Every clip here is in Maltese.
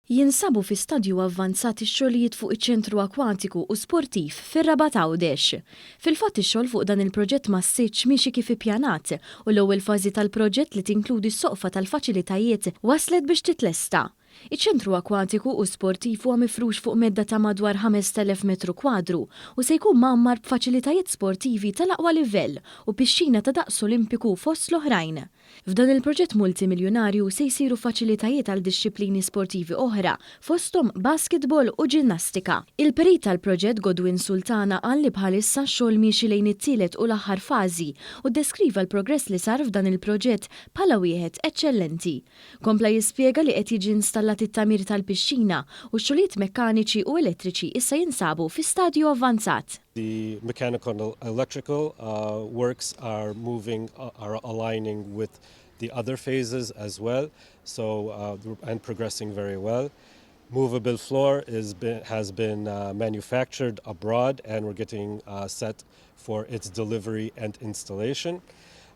Jinsabu fi stadju avvanzat ix-xogħlijiet fuq iċ-Ċentru Akwatiku u Sportiv fir-Rabat Għawdex. Fil-fatt ix-xogħol fuq dan il-proġett massiċċ miexi kif ippjanat u l-ewwel fażi tal-proġett li tinkludi s-soqfa tal-faċilitajiet waslet biex titlesta. Iċ-Ċentru Akwatiku u Sportiv huwa mifrux fuq medda ta' madwar 5,000 metru kwadru u se jkun mgħammar b'faċilitajiet sportivi tal-aqwa livell u pixxina ta' daqs Olimpiku fost l-oħrajn. F'dan il-proġett multimiljunarju se jsiru faċilitajiet għal dixxiplini sportivi oħra, fosthom basketball u ġinnastika. Il-perit tal-proġett Godwin Sultana qal li bħalissa x-xogħol miexi lejn it-tielet u l-aħħar fażi u ddeskriva l-progress li sar f'dan il-proġett bħala wieħed eċċellenti. Kompla jispjega li qed jiġi installat it-tagħmir tal-pixxina u x-xogħlijiet mekkaniċi u elettriċi issa jinsabu fi stadju avvanzat. The mechanical and electrical works are moving, are aligning with the other phases as well, so and progressing very well. Movable floor has been manufactured abroad, and we're getting set for its delivery and installation.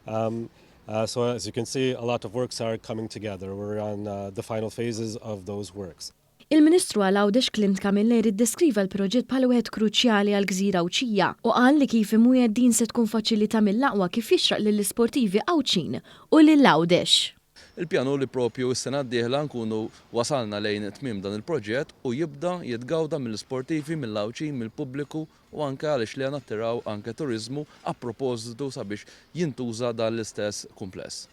So as you can see, a lot of works are coming together. We're on the final phases of those works. Il-Ministru għal Għawdex Clint Camilleri ddeskriva l-proġett bħala wieħed kruċjali għal gżira Għawdxija u qal li kif imwiegħed din se tkun faċilità mill-aqwa kif jixraq lill-isportivi Għawdxin u lil Għawdex. Il-pjanu li propju s-sena d-dieħla nkunu wasalna lejn tmiem dan il-proġett u jibda jitgawda mill-sportivi, mill-Għawdxin, mill-pubbliku u anke għaliex li nattiraw anke turizmu a propositu sabiex jintuża dan l-istess kumpless.